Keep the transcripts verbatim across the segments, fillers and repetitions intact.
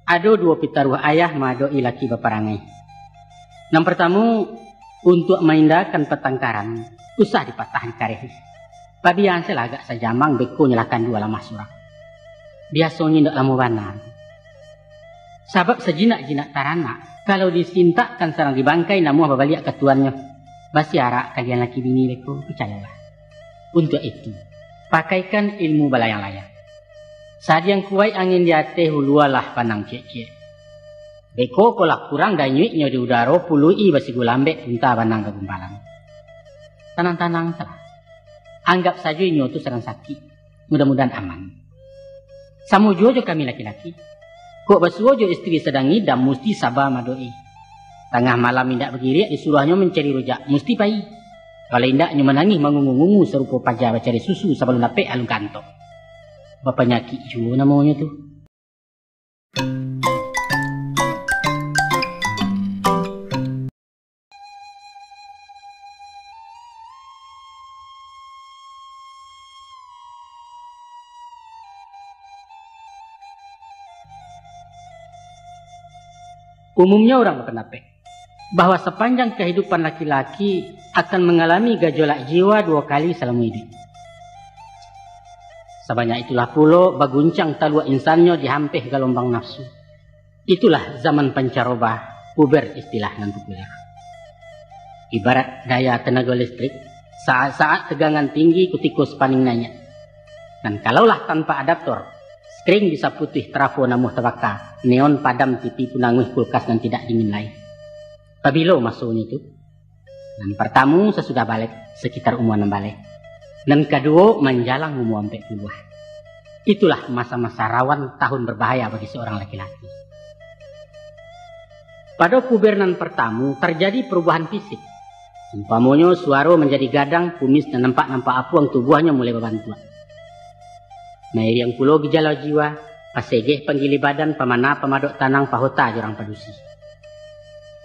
Ado duo pitaruah ayah maadoki laki baparangai. Nan partamo, untuak maindakan patangkaran, usah dipatah dikareh. Pabiasalah agak sajamang, beko nyo lah kandu alamah surang. Biasonyo indak lamo bana. Sabab sajinak-jinak taranak, kalau disintakkan sarang dibangkai, namuah babaliak ka tuannyo. Basiarak kalian laki bini beko, picayolah. Untuak itu, pakaikan ilmu balayang-layang. Sadiang kuwaik angin di ateh, ulualah panang ciek-ciek. Beko ko lah kurang danyuiknyo di udaro, puluik-i basigo lambek, punta banang ka gumpalan. Tanang-tanang salah. Anggap sajo inyo tu sadang sakik. Mudah-mudahan aman. Samo juo jo kami laki-laki. Kok basuo jo istri sadang ngidam, musti saba maadoki. Tangah malam indak bagiriak, disuruahnyo mancari rujak, musti pai. Kalau indak, nyo manangih mangungu-ngungu sarupo paja bacari susu sabalun dapek alun kantok. Bapanyakik juo namonyo tu. Umumnyo urang bapandapek bahwa sapanjang kahidupan laki-laki akan mangalami gajolak jiwa duo kali salamo iduik. Sabanyak itulah pulo baguncang taluak insannyo dihampeh galombang nafsu. Itulah zaman pancaroba, puber istilah nan populer. Ibarat daya tanago listrik, saat-saat tegangan tinggi kutiko spaning naiak. Nan kalau lah tanpa adaptor, string bisa putuih, trafo namuah tabaka, neon padam, T V pun anguih, kulkas nan tidak dingin lai. Pabilo masonyo tu? Nan partamo sasudah balek, sakitar umua anam baleh. Nan kaduo manjalang umua ampek puluah. Itulah masa-masa rawan, tahun berbahaya bagi seorang laki-laki. Pado puber nan partamo tarjadi parubahan fisik. Umpamonyo suaro manjadi gadang, kumis nan nampak-nampak apuang, tubuahnyo mulai babantuak. Mairiang pulo gijalo jiwa, pasegeh panggili badan, pamana pamadok tanang, pahota jo urang padusi.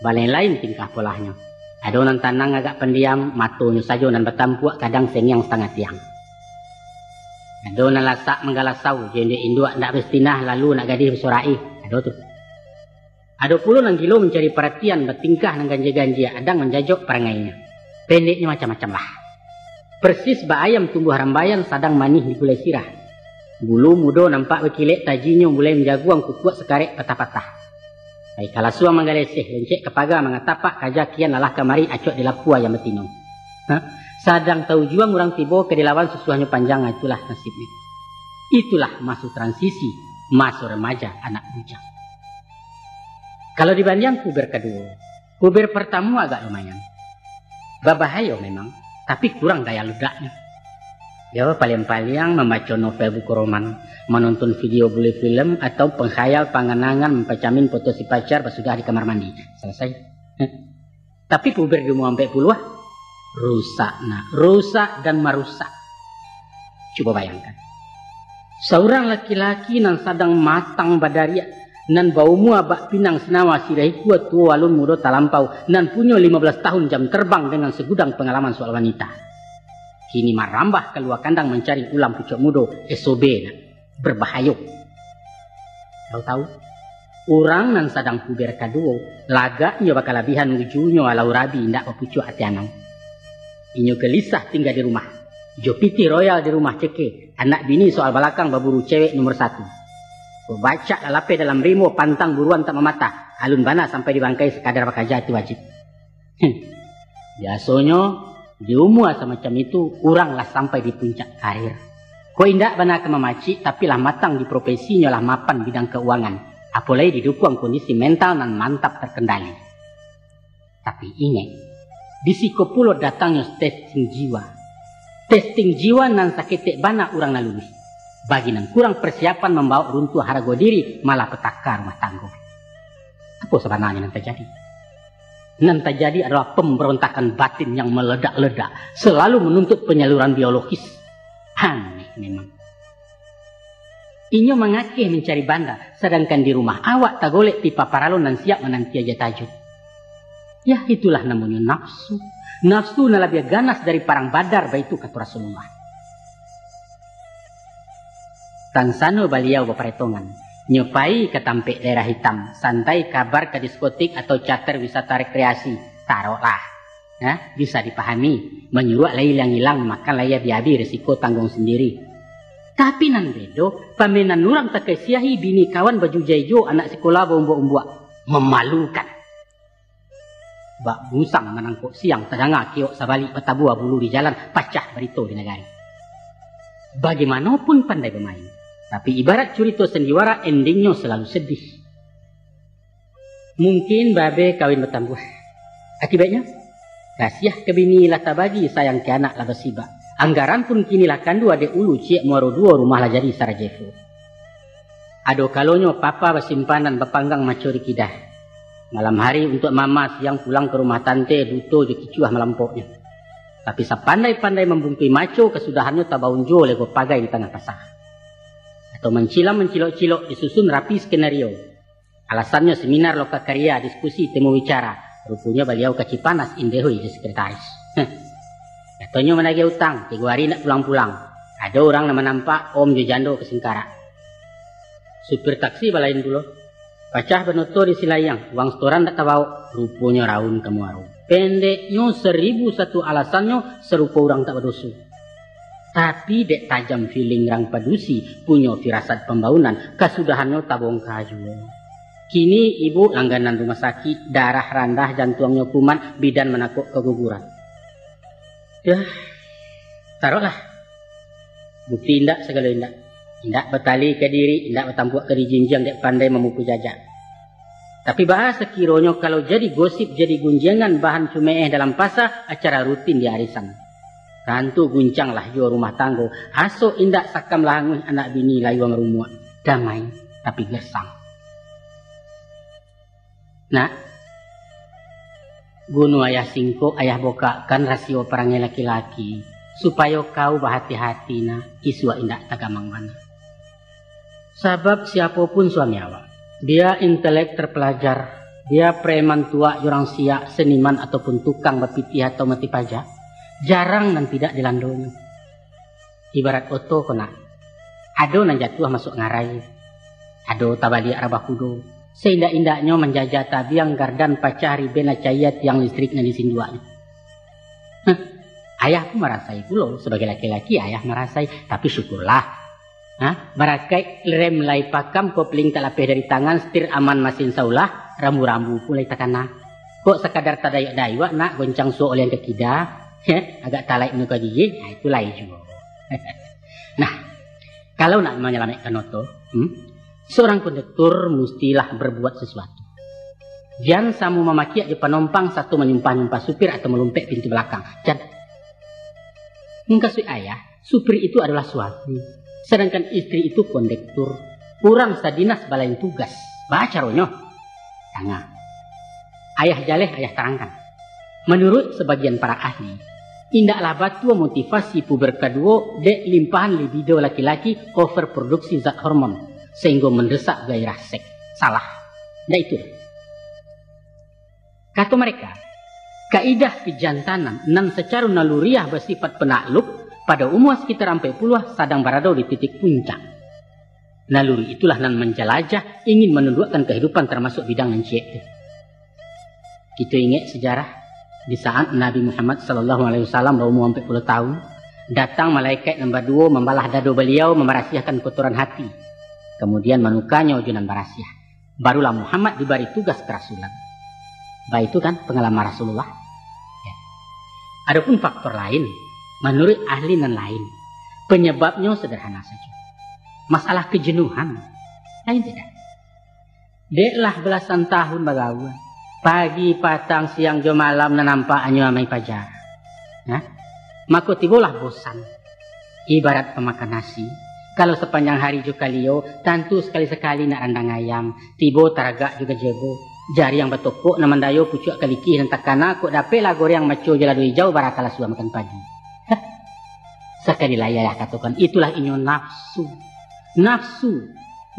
Balain-lain tingkah polahnyo. Ado nan tanang agak pandiam, matonyo sajo nan batampuak, kadang sengiang satangah tiang. Ado nan lasak manggalasau, jo induak-induak ndak bastinah, lalu nak gadih basorak, ado tu. Ado pulo nan gilo mancari paratian, batingkah nan ganjia-ganjia, adang manjajok parangainyo. Pendeknyo macam-macam lah. Persis bak ayam tumbuah rambaian, sadang manih digulai sirah. Bulu mudo nampak bakilek, tajinyo mulai manjaguang, kukuak sakarek patah-patah. Pai ka lasuang manggaleseh, lencek ka paga mangatapak, kaja kian lalah kamari, acok di lapua ayam batino. Ha? Sadang taujuang urang tibo ka dilawan, susuahnyo panjang, itulah nasibnyo. Itulah maso transisi, maso remaja anak bujang. Kalau dibandiang puber kaduo, puber partamo agak lumayan. Babahayo memang, tapi kurang daya ledaknyo. Yo, paliang-paliang mambaco novel buku roman, manonton video bule film, atau pangkhayal panganangan mampacamin foto si pacar basudah di kamar mandi. Salasai. Tapi puber di umua ampek puluah, rusak nak, rusak dan marusak. Cubo bayangkan, saurang laki-laki nan sadang matang badariak, nan baumua bak pinang sinawa, sirah ikua tuo alun mudo talampau, nan punyo lima belas tahun jam terbang dengan segudang pengalaman soal wanita, kini marambah kalua kandang mancari ulam pucuak mudo, S O B nak. Berbahayo. Tahu-tahu, urang nan sadang puber kaduo, lagaknyo bakalabihan, ujunyo alau rabi, indak bapucuak ati anau. Inyo gelisah tingga di rumah, jo pitih royal di rumah ceke, anak bini soal balakang, baburu cewek nomor satu. Babacak lalapeh dalam rimbo, pantang buruan tak mamatah, alun bana sampai di bangkai, sakadar bakaja ati wajib. Hmm. Biasonyo, di umua samacam itu, urang lah sampai di puncak karir. Kok indak bana ka mamacik, tapi lah matang di profesinyo, lah mapan bidang keuangan, apo lai didukuang kondisi mental nan mantap terkendali. Tapi ingek, di siko pulo datangnyo testing jiwa. Testing jiwa nan saketek bana urang nan luluih. Bagi nan kurang persiapan, mambaok runtuah harago diri, malah petaka rumah tanggo. Apo sabananyo nan tajadi? Nan tajadi adolah pambarontakan batin yang maledak-ledak, salalu manuntut panyaluran biologis. Aneh memang. Inyo mangakeh mancari banda, sadangkan di rumah awak tagolek pipa paralon nan siap mananti aja tajun. Yah, itulah namonyo nafsu. Nafsu nan labiah ganas dari parang Badar, baitu kato Rasulullah. Tansano baliau baparetongan, Nyo pai ka tampek daerah hitam, santai kabar ka diskotik atau charter wisata rekreasi, taroklah. Ya, bisa dipahami, manyuruak lai ilang-ilang, makan lai abi-abi, resiko tangguang sandiri. Tapi nan bedo, pamenan urang takasiahi, bini kawan bajujai jo, anak sikola baumbuak-umbuak. Mamalukan. Bak bunsang manangkok siang, tadanga kiok sabalik, batabua bulu di jalan, pacah barito di nagari. Bagaimano pun pandai bamain, tapi ibarat curito sandiwara, endingnyo salalu sadih. Mungkin babe kawin batambuah. Akibatnyo, kasiah ka bini lah tabagi, sayang ka anak lah basibak. Anggaran pun kini lah kandua dek ulu, ciek muaro duo, rumah lah jadi Sarajevo. Ado kalonyo papa basimpanan, bapanggang maco di kidah. Malam hari untuak mama, siang pulang ka rumah tante, duto jo kicuah malampoknyo. Tapi sapandai-pandai mambungkui maco, kasudahannyo tabaun jo lego pagai di tangah pasa. Atau mancilam mancilok-cilok, disusun rapi skenario. Alasannyo seminar, loka karya, diskusi, temu bicara. Ruponyo baliau ka Cipanas, indeho ijo sekretaris. Heh. Katonyo managih utang, tigo ari ndak pulang-pulang. Ado urang nan manampak, om jo jando ka Singkarak. Supir taksi balain pulo. Pacah banoto di Silaiang, uang setoran ndak tabao, ruponyo raun ka muaro. Pendeknyo, saribu satu alasannyo, sarupo urang tak badoso. Tapi dek tajam feeling rang padusi, punyo firasat pambaunan, kasudahannyo tabongka juo. Kini ibu langganan rumah sakik, darah randah, jantuangnyo kumat, bidan manakok kaguguran. Yah, taroklah. Bukti indak sagalo indak. Indak batali ka diri, indak batampuak ka dijinjiang, dek pandai mamukul jajak. Tapi baa sakironyo kalau jadi gosip, jadi gunjiangan, bahan cumeeh dalam pasa, acara rutin di arisan. Tantu guncanglah juo rumah tanggo, asok indak sakam lah anguih, anak bini layua marumuak. Damai, tapi gersang. Nak, gunu ayah singkok, ayah bukakkan rasio parangai laki-laki, supayo kau bahati-hati, nak, isuak indak tagamang bana. Sabab siapo pun suami awak, bia intelek terpelajar, bia preman tuak jo urang siak, seniman ataupun tukang bapitih atau mati pajak, jarang nan tidak dilandonyo. Ibarat oto ko, nak, ado nan jatuah masuak ngarai, ado tabaliak rabah kudo, saindak-indaknyo manjajah tabiang, gardan pacah, riben lah caia, tiang listrik nan disinduaknyo. Heh, ayah pun marasai pulo, sabagai laki-laki ayah marasai, tapi syukurlah. Ha? Barakaik rem lai pakam, kopling tak lapeh dari tangan, setir aman masin saulah, rambu-rambu pun lai takana. Kok sakadar tadayuak-dayuak, nak, goncang suok olian ka kida, heh, agak talaik mano ka gigi, ha, itu lai juo. Nah, kalau nak manyalamaikkan oto, hmm, seorang konduktur mustilah berbuat sesuatu. Jan samo mamakiak jo panompang, sato manyumpah-nyumpah supir atau malumpek pintu balakang. Jan. Mukasuik ayah, supir itu adalah suami, sadangkan istri itu konduktur. Urang sadinas balain tugas. Baa caronyo? Danga. Ayah jaleh, ayah tarangkan. Manuruik sabagian para ahli, indaklah batua motivasi puber kaduo dek limpahan libido laki-laki, overproduksi zat hormon, sahinggo mandesak gairah seks. Salah. Ndak itu. Kato mareka, kaidah kejantanan nan sacaro naluriah basifat penakluk, pada umua sakitar ampek puluah sadang barado di titik puncak. Naluri itulah nan manjalajah, ingin manunduakkan kahidupan, tarmasuak bidang nan ciek tu. Kito ingek sajarah, di saat Nabi Muhammad sallallahu alaihi wasallam baumua ampek puluah tahun, datang malaikat nan baduo mambalah dado baliau, mamarasiahkan kotoran hati, kamudian manukanyo jo nan barasiah. Barulah Muhammad dibari tugas karasulan. Baitu kan pangalaman Rasulullah. Ya. Adapun faktor lain, manuruik ahli nan lain, panyababnyo sederhana sajo. Masalah kajenuhan, lain tidak. Dek lah balasan tahun bagaua, pagi, patang, siang jo malam nan nampak hanyo amai paja. Nah, mako tibolah bosan. Ibarat pamakan nasi, kalau sapanjang hari jo kalio, tantu sakali-sakali nak randang ayam, tibo taragak jo gajebo, jariang batokok nan mandayo, pucuak kalikih nan takana, kok dapeklah goreang maco jo lado ijau, barakalah suah makan pagi. Hah. Sakali lai ayah katokan, itulah inyo nafsu. Nafsu,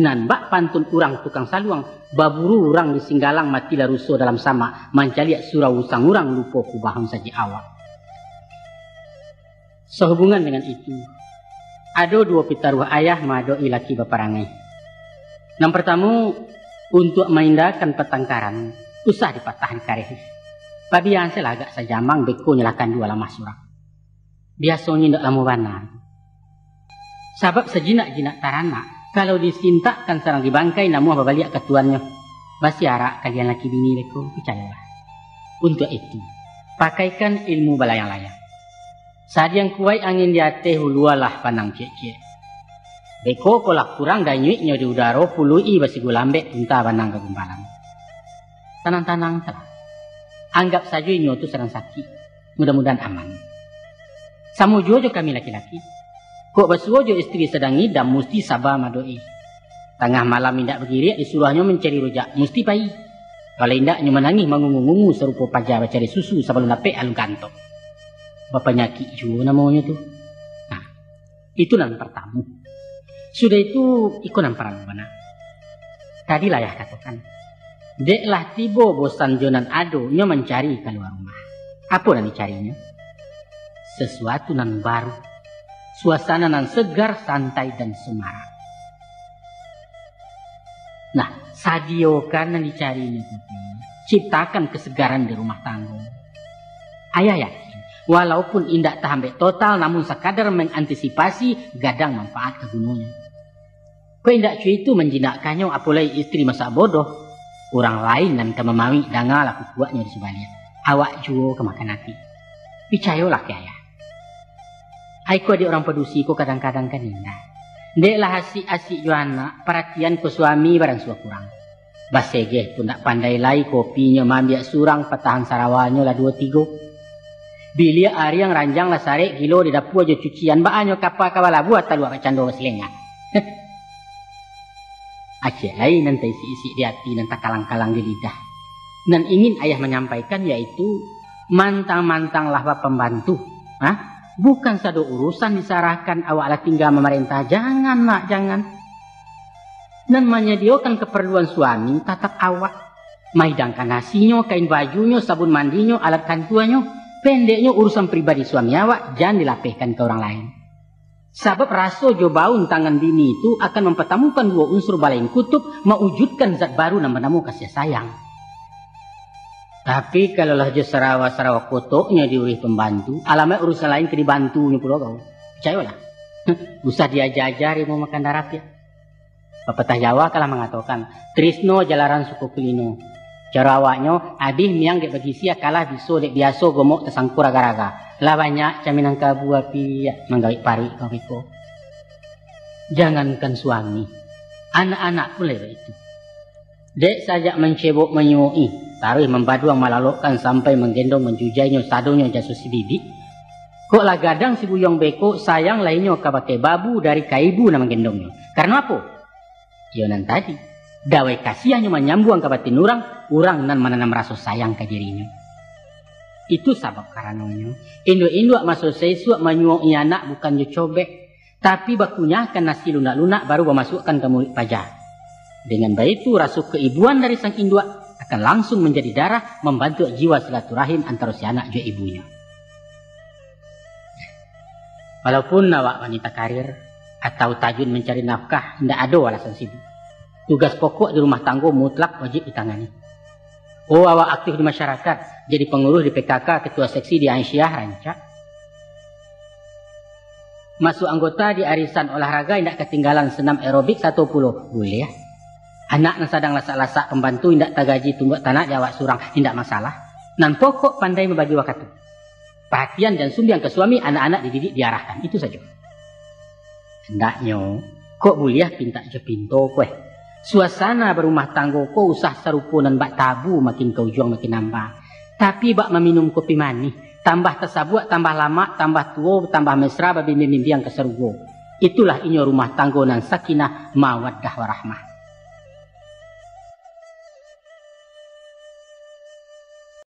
nan bak pantun urang tukang saluang, baburu urang di Singgalang, matilah ruso dalam samak, mancaliak surau usang urang, lupo kubahun sajik awak. Sahubungan dengan itu, ado duo pitaruah ayah maadoki laki baparangai. Nan partamo, untuak maindakan patangkaran, usah dipatah dikareh. Pabian se lah agak sajamang beko nyo lah kandu alamah surang. Biasonyo indak lamo bana. Sabab sajinak-jinak taranak, kalau disintakkan sarang dibangkai, namuah babaliak ka tuannyo. Basiarak kalian laki bini beko, picayolah. Untuak itu, pakaikan ilmu balayang-layang. Sadiang kuaik angin di ateh, ulualah panang ciek-ciek. Beko ko lah kurang danyuiknyo di udaro, puluik-i basigulambek, punta banang ka gumpalan. Tanang-tanang telah. Anggap sajo inyo tu sadang sakik. Mudah-mudahan aman. Samo juo jo kami laki-laki. Kok basuo jo istri sadang ngidam, musti saba maadok-i. Tangah malam indak bagiriak, disuruahnyo mancari rujak, musti pai. Kalau indak, nyo manangih mangungu-ngungu sarupo paja bacari susu sabalun dapek alun kantok. Bapanyakik juo namonyo tu. Nah, itu nan partamo. Sudah itu, iko nan paralu bana. Tadi lah ayah katokan, dek lah tibo bosan jo nan ado, nyo mancari kalua rumah. Apo nan dicarinyo? Sasuatu nan baru, suasana nan segar, santai, dan semarak. Nah, sadiokan nan dicarinyo tu, ciptakan kesegaran di rumah tanggo. Ayah yakin, walaupun indak tahambek total, namun sakadar mengantisipasi, gadang manfaat ka gunonyo. Kok indak cuy itu manjinakkannyo, apo lai istri masak bodoh. Urang lain nan ka mamawik, dangalah kukuaknyo di subaliak. Awak juo ka makan ati. Picayolah ka ayah. Ai ko dek urang padusi ko kadang-kadang kan indak. Dek lah asik-asik jo anak, paratian ko suami baransua kurang. Basegeh pun ndak pandai lai, kopinyo maambiak surang, patahan sarawalnyo lah duo tigo. Biliak ariang ranjang lah sarek, gilo di dapua jo cucian, baanyo kapa ka balabuah, taluak bak cando basilengan. Aceh lai nan taisik-isik di ati, nan takalang-kalang di lidah. Nan ingin ayah manyampaikan yaitu, mantang-mantang lah bapambantu, ha? Bukan sado urusan disarahkan, awak lah tingga mamarentah, jangan, nak, jangan. Nan manyadiokan kaparluan suami tatap awak. Maidangkan nasinyo, kain bajunyo, sabun mandinyo, alat kantuanyo, pendeknyo urusan pribadi suami awak, jan dilapehkan ka urang lain. Sabab raso jo baun tangan bini tu akan mampatamukan duo unsur balain kutub, maujudkan zat baru nan banamo kasiah sayang. Tapi, kalau lah jo sarawa-sarawa kotoknyo diurih pambantu, alamaik urusan lain ka dibantunyo pulo kau. Picayolah. Usah diaja-aja harimau makan darah piak. Papatah Jawa kan lah mangatokan, "Trisno jalaran suko kulino." Caro awaknyo, abih miang dek bagisia, kalah biso dek biaso, gomok tasangkur aga-aga. Lah banyak caminangkabu api manggawik paruik kau beko. Jangankan suami, anak-anak pun lai baitu. Dek sajak mancebok manyuok-i, taruih mambaduang malalokkan sampai manggendong manjujainyo sadonyo jaso si bibik. Kok lah gadang si buyuang beko, sayang lah inyo kabake babu dari ka ibu nan manggendongnyo. Karano apo? Iyo nan tadi, dawai kasiahnyo manyambuang ka batin urang, urang nan mananam raso sayang ka dirinyo. Itu sabab karanonyo, induak-induak maso saisuak manyuok-i anak bukan jo cobek, tapi bakunyahkan nasi lunak-lunak, baru bamasuakkan ka muluik paja. Dengan baitu, raso kaibuan dari sang induak akan langsung manjadi darah, mambantuak jiwa silaturahim antaro si anak jo ibunyo. Walaupun awak wanita karir atau tajun mancari nafkah, indak ado alasan sibuk. Tugas pokok di rumah tanggo mutlak wajib ditangani. Oh, awak aktif di masyarakat, jadi panguruih di P K K, ketua seksi di Aisyah, rancak. Masuak anggota di arisan olahraga, indak katinggalan senam aerobik sato pulo, buliah. Anak nan sadang lasak-lasak pambantu, indak tagaji tumbuak tanak di awak surang, indak masalah. Nan pokok pandai mambagi wakatu. Paratian jan sumbiang ka suami, anak-anak dididik diarahkan. Itu sajo. Hendaknyo, kok buliah pintak jo pinto ko eh. Suasana barumah tanggo ko usah sarupo nan bak tabu, makin ka ujuang makin amba. Tapi bak maminum kopi manih, tambah tasabuak, tambah lamak, tambah tuo, tambah mesra, babimbiang-bimbiang ka sarugo. Itulah inyo rumah tanggo nan sakinah, mawaddah, warahmah.